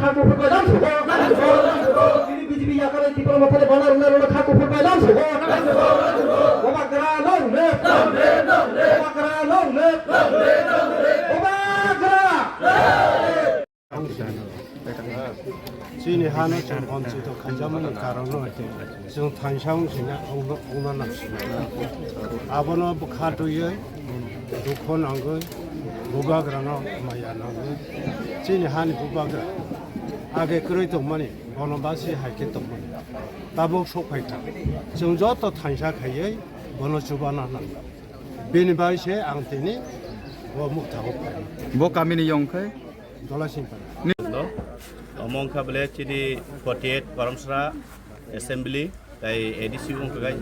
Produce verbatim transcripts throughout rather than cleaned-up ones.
Kha kuphur bai lam sugo. Chini B J P yakarwi Tipra Motha ni bana rwna rwna kha kuphur bai lam sugo. Bubagra long live. Bubagra long live. Bubagra. Chini hano chwng bonchito khaijamani karon no chwng thansa wng sina ongna nang sina. Abono bwkha twiwi dukho nangwi bubagrano maya nangwi chini hani bubagra age kwrwi tongmani bono basi hai khe tongmani tabuk sok phaikha. Chwng joto thansa khaiwi bono chubana nang. Bini bai se ang tini bo mukthao phai. Bo kamini yong khe? Dola Singpara. Ni- Omo wngkha bole chini forty eight Karamsra Assembly tai A D C wngkha gai,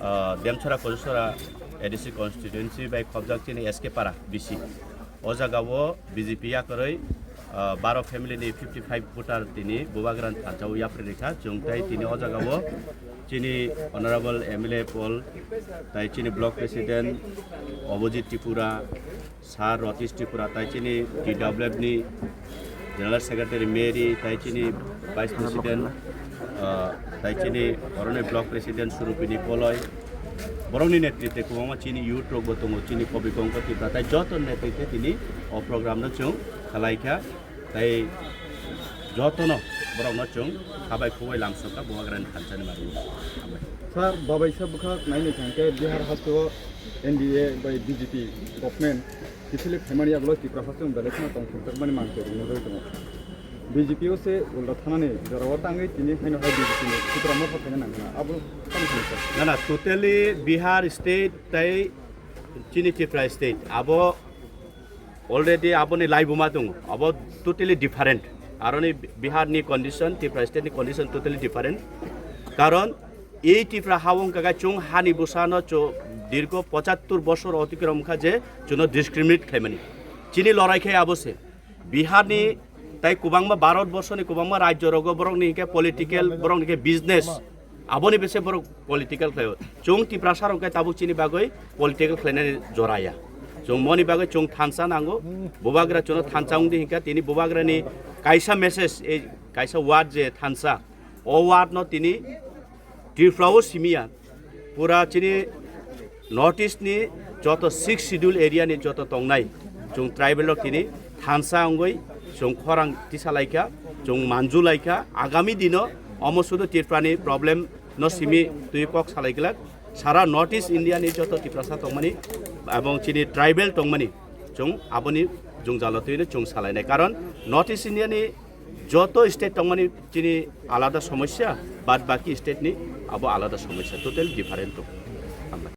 ah, Demchara Kojasora A D C constituency bai khobjak chini S K Para B C. O jaga o B J P yakarwi, ah, baro family ni fifty five voter tini Bubagra ni thansa o yapri rikha. Chwng tai tini o jaga o chini Honorable M L A Paul tai chini block president Abhijit Tripura, Sir Ratish Tripura, tai chini T W F ni General Secretary Mary, tai chini Vice President, ah, tai chini oroni Block President Surupini Koloi, borokni netritwe kwbangma chini youth rok bo tongo, chini Kobi Kongko Tripura, tai joto netritwe tini o program no chwng khalai kha, tai jotono borokno chwng khabai khubui lamsokha Bubagrani thansa ni mari. Hambai. Sir, babai sa bwkhak naini thangkhe Bihar hasteo N D A bai B J P government kiphilwi phaimani yagulo Tripura hasteo belai kheno tongthokjakmani manthai rwna bagwi tongo. B J P o se ulta thanani jorao tangwi tini haino hai B J P ni Tripura motha phaina nangkha. Abo tamo khe sir. Na, na, totally Bihar state tai chini Tripura state abo already aboni laibuma tongo. Abo totally different. Aroni Bihar ni condition, Tripura state ni condition totally different. Karon ei Tripura ha wngkha khe chwng hani bwsano cho dirgo pochattor bosor otikrom kha je chwngno discriminate khlaimani. Chini lorai khe abo se. Bihar ni tai kwbangma Bharat borso ni kwbangma rajyo rogo borok ni hwnkhe political, borok ni hwnkhe business. Aboni bese borok political khlaio. Chwng Tiprasa rok khe tabuk chini bagwi political khlainani jora ya. Chwng moni bagwi chwng thansa nango. Bubagra chwngno thansa wngdi hinkha tini Bubagrani kaisa message, ei kaisa word je thansa. O word no tini Tripura o simiya, pura chini North East ni joto Sixth Schedule area ni joto tongnai chwng tribal rok tini thansa wngwi chwng khorang tisa laikha, chwng manju laikha. Agami dino omo sudu Tripura ni problem no simi twi kok salai glak. Sara North East India ni joto Tiprasa tongmani, abong chini tribal tongmani, chwng aboni jwngjalo twi no chwng salainai. Karon North East India ni joto state tongmani chini alada somosya, bad baki state ni abo alada somosya, totally different tong. Hambai.